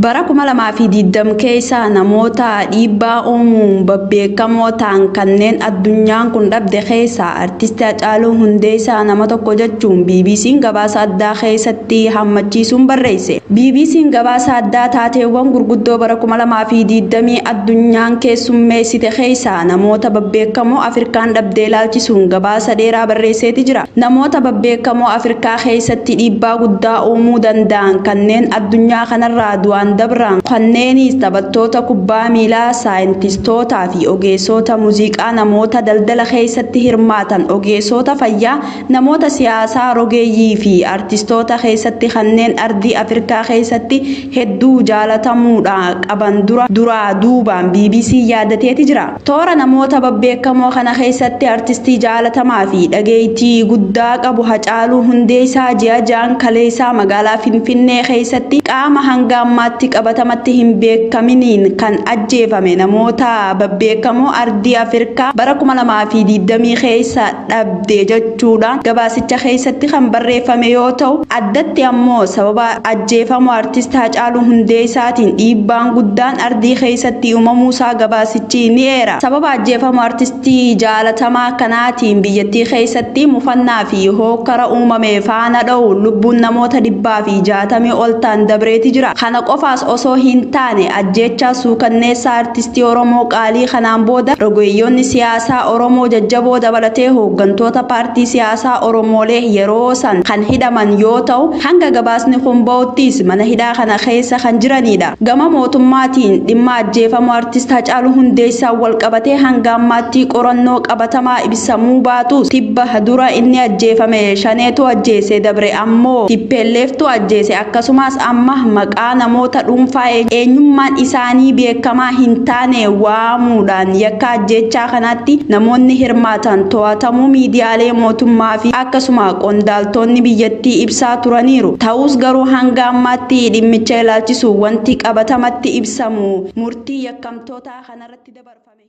Bara 2020 keessa namoota dhiibbaa uumuun babbeekamoo ta'an kanneen addunyaan kun dhabde keessaa Artisti Hacaaluu Hundeessaa nama tokko jechuun BBC'n gabaasa addaa keessatti hammachiisuun barreesse. BBC'n gabaasa addaa taateewwan gurguddoo bara 2020 addunyaan keessummeessite keessaa namoota babbeekamoo Afrikaan dhabdee ilaalchisuun gabaasa dheeraa barreesseeti jira. Namoota babbeekamoo Afrikaa keessatti dhiibbaa guddaa uumuu danda'an kanneen addunyaa kanarraa du'aan dabran kanneenis taphattoota kubbaa miilaa, saayintistootaa fi ogeessota muuziqaa, namoota daldala keessatti hirmaatan, ogeessota fayyaa, namoota siyaasaa rogeeyyii fi artistoota keessatti kanneen ardii Afrikaa keessatti hedduu jaalatamuudha qaban dura duraa duubaan BBC yaadateeti jira. Toora namoota babbeekamoo kana keessatti artistii jaalatamaa fi dhageettii guddaa qabu Hacaaluu Hundeessaa ji'a ja'an kaleessaa magaalaa Finfinnee keessatti qaama hanga ammaatti qabatamatti hin beekaminiin kan ajjeefame namoota babbeekamoo ardii Afrikaa bara 2020 keessa dhabde jechuudhaan gabaasicha keessatti kan barreeffame yoo ta'u, addatti ammoo sababa ajjeefamuu artist Hacaaluu Hundeessaatiin dhiibbaan guddaan ardii keessatti uumamuusaa gabaasichi ni eera. Sababa ajjeefamuu artistii jaalatamaa kanaatiin biyyattii keessatti mufannaa fi hookkara uumame faana dha'u lubbuun namoota 160 ol ta'an dabreeti jira. Kana qofaas osoo hin taane ajjeechaa suukanneessaa artistii Oromoo qaalii kanaan booda rogeeyyoonni siyaasaa Oromoo jajjaboo dabalatee hooggantoota paartii siyaasaa Oromoolee yeroo san kan hidhaman yoo ta'u, hanga gabaasni kun ba'uttis mana hidhaa kana keessa kan jiranidha. Gama mootummaatiin dhimma ajjeefamuu artist Hacaaluu Hundeessaa wal qabatee hanga ammaatti qorannoo qabatamaa ibsamuu baatus, tibba dura inni ajjeefame shaneetu ajjeese, dabre ammoo TPLFtu ajjeese, akkasumas amma maqaa namoota dhuunfaa eenyummaan isaanii beekamaa hin taane waamuudhaan yakka ajjeechaa kanatti namoonni hirmaatan to'atamuu miidiyaalee mootummaa fi akkasuma qondaaltonni biyyattii ibsaa turaniiru. Ta'us garuu hanga ammaatti dhimmicha ilaalchisu wanti qabatamatti ibsamu murtii yakkamtoota kanarratti dabarfame.